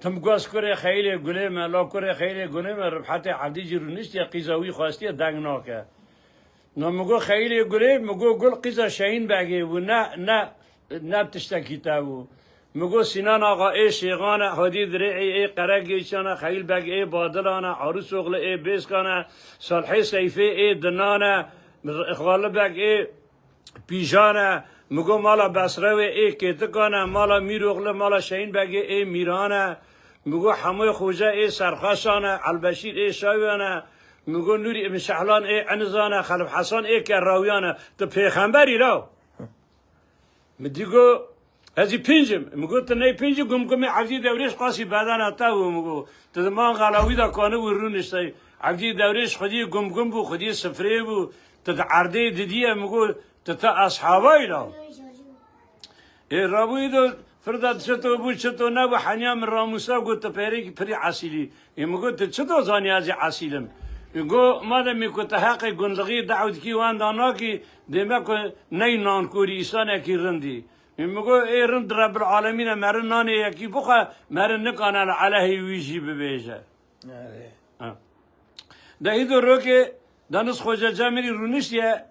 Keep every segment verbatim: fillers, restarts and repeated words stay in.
Tim goz kurê Xeyîlê Gulê me, la kurê Xeyîlê Gulê me, Ribhetê Evdî jî rûniştiye, qîza wî xwestiye deng nake. Na mi got Xeyîlê Gulê, mi got Gul qîza Şehîn Begê bû, ne, ne, ne tiştekî te bû. Mi got Sînan Axa ê Şêxan e, Hodî Dirê'î ê Qeregêçan e, Xeyîl Beg ê Badilan e, Arûsoxli ê Bêskan e, Salhê Seyfê ê Dinan e, Xali Beg ê Pîjan e, mi got mala Besrewê ê Kêtikan e, mala Mîroxli, mala Şehîn Begê ê Mîran e, mi got Hemoyê Xoce ê Serxweşan e, Elbeşîr ê Şawiyan e, mi got Nûrî Îbn Şehlan ê Enizan e, Xelif Hesan ê Kerrawiyan e. Tu pêxemberî law. Mi dî got, ez jî pînc im. Mi got, tu ney pînc î, Gumgumê Evdî Dewrêş qasî bedena te bû, mi got. Tu di man xelawî de kanibû rûniştey. Evdî Dewrêş xwedî Gumgum bû, xwedî sifrê bû. Tu di erdê didî ye, mi got, tu te eshabay la. Ê rabûyî do firda çito bû, çito nebû, heniya min ramûsa got, tu pêrekî pirî esîlî. Ê mi got, tu çito zanî ez ê esîl im? Ê got, mademî ku tu heqê gundixî dewdikî wenda nakî, dême ku ney nankorî, îsanekî rindî. Ê mi got, ê rind Rebbil Alemîn e, meri nanê yekî bixwe, meri nikane li alehê wî jî bibêje. Erê. Ha. De hîdo rokê Deniz Xoce Cemirî rûniştiye,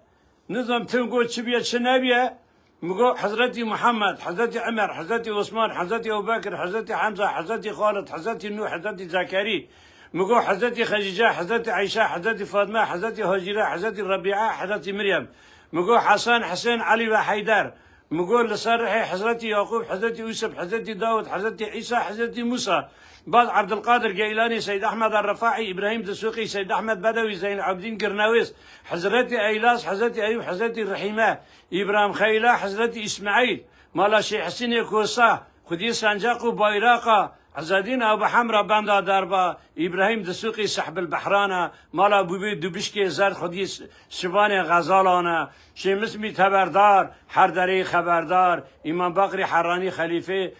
nizam tim got çi biye çi nebiye, mi got Hezretî Muhammed, Hezretî Emer, Hezretî Osman, Hezretî Ebubekir, Hezretî Hemza, Hezretî Xalid, Hezretî Nûh, Hezretî Zekerî, mi got Hezretî Xecîce, Hezretî Eyşe, Hezretî Fatme, Hezretî Hacîre, Hezretî Rebîe, Hezretî Miryem, mi got Hesen, Husên, Elî ve Heyder, mi got li ser rihê Hezretî Yaqûb, Hezretî Ûsif, Hezretî Dawud, Hezretî Îsa, Hezretî Mûsa, bad Ebdulqadir Geylanî, Seyd Ehmed Errefaî, Îbrahîm Disûqî, Seyd Ehmed Bedewî, Zeyn Abidîn Girnewês, Hezretî Eylas, Hezretî Eyûb, Hezretî Rihîme, Îbrahîm Xeyla, Hezretî Îsmaîl, mala Şêx Hesînê Kosa, Xwedî Sencaq û Bayraqa, Ezedîn Abu Hemra Benda Derba, Îbrahîm Disûqî Sehbil Behrana, mala Bûbê Dubişkê Zerd Xwedî Şivanê Xezalana, Şêmismî Teberdar, Her Dereyî Xeberdar, Îmam Baqrî Heranî Xelîfê,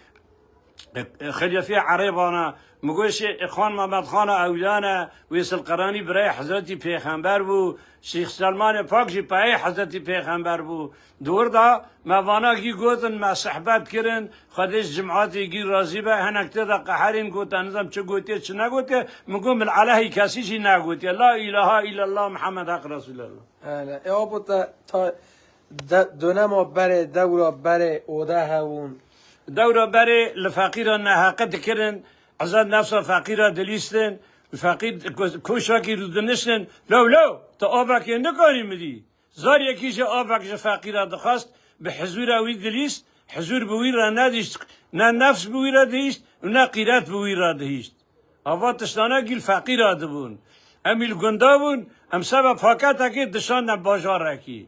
Xelîfê Erebana, Migoşê Xan Mehmed Xana Ewlana, Wêsil Qeranî birayê Hezretî Pêxember bû, Şêx Selmanê Pak jî payê Hezretî Pêxember bû. Di wir de me vana gî gotin, me sehbet kirin, Xwedê ji cimatê gî razî be, hinek tê de qeherîn gotin, nizam çi gotiye, çi negotiye, min got, min alehî kesî jî negotiye. La îlahe îllallah Muhammed Heq Resûlullah. Hele, e, abo te ta de-, dönema berê, dewra berê, ode hebûn. Dewra berê li feqîra neheqe dikirin, ezad nefsa feqîra dilîstin, feqîr ko-, koşakî rûdiniştin, lew lew, tu avekê nikarî midî. Zariyekî jî avek ji feqîra dixwest, bi hizûra wî dilîst, hizûr bi wî re nedihîst, ne nefs bi wî re dihîst û ne qîret bi wî re dihîst. Ava tiştane gîl feqîra dibûn. Em îl gunda bûn, em seba paketekê dişandin bajarekî.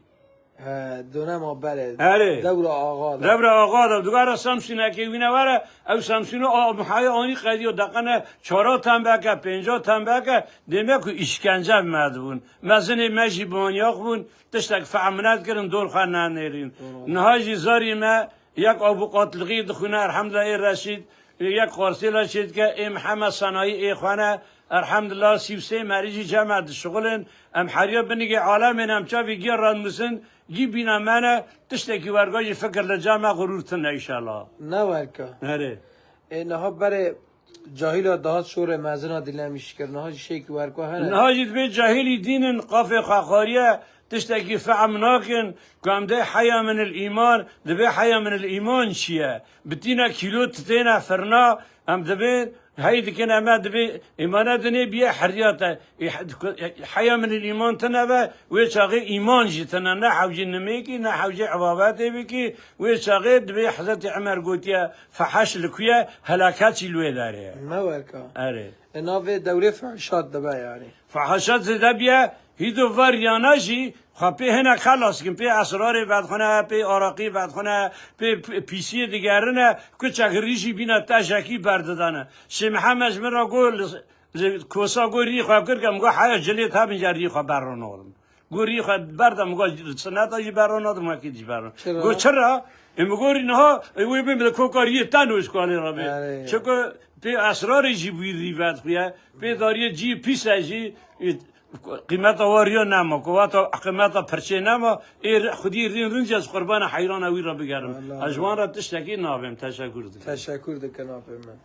He, dönema berê. Erê. Dewra axa de. Dewra axa de. Dugara Samsûnekê wîne were, ew Samsûnê a, mihayê anî qediyo, deqene çara tembeke, pênca tembeke, dême ku îşkence me dibûn. Mezinê me jî banyax bûn, tiştek fehm nedikirin, dor xwe nenêrîn. Doğru. Niha jî zarî me yek avûqatlixî dixwîne, elhamdulillah ê Reşîd, yek Qarsêla çêdike, ê Mihemed Senayî ê xwe ne, elhamdulillah sî û sê merî jî cem me dişixulin. Em heriya binigê alemên em çavî giya ranûsin, gî bîna me ne, tiştekî werga jî fikir li cem me xurûr tine înşallah. Ne werka. Erê. Ê niha berê Cahîla dihat şorê mezina dilemîş kir. Niha jî şêkî werko hene. Niha jî dibê cahîlî dînin qafê xwe xwariye, tiştekî fehm nakin, ku em dê heya min il îman, dibê heya min il îman çi ye? Bi tîna kîlo tu têne firna, em dibê hey dikin, em e dibê îmane dinê biye heriyate. Ê, he-, heya min il îman tine be, wê çaxê îman jî tine, ne hewcî nimêkî, ne hewcî ibabetê bikî, wê çaxê dibê Hezretî Emer gotiye, Feheş li ku ye, helaket jî li wê derê ye. Me werka. Erê. E, navê dewrê fehşat dibe yani. Fehşat zêde biye, hîdo var yana jî, xwe pê hinek xelas kin, pê esrarê vedxwine, pê araqî vedxwine, pê p-, pîsiyê digerine, kuçek rî jî bîna tejekî berdidane. Şê Mihemed ji min re got, li, li kosa got rî xwe kir ke, min got, heya cilê te bin, ya rî xwe berro nadim. Got rî xwe berda, min got, sineta jî berro nadim, wekî jî berro. Çira? Got çira? Ê min got rî niha, ê wê bê min koka rîyê te nûşkanê re bê. Erê. Çiko pê esrarê jî bûyî rî vedixuye, pê dariyê cî pîse jî, ê, qîmeta wa rîya nema, ku wata qîmeta pirçê nema, ê rî-, xwedî rîn rinc ez qurbana heyrana wî re bigerim. Allah. Ez ji wan re tiştekî nabêm, teşekkür dikim. Teşekkür dikin apê min.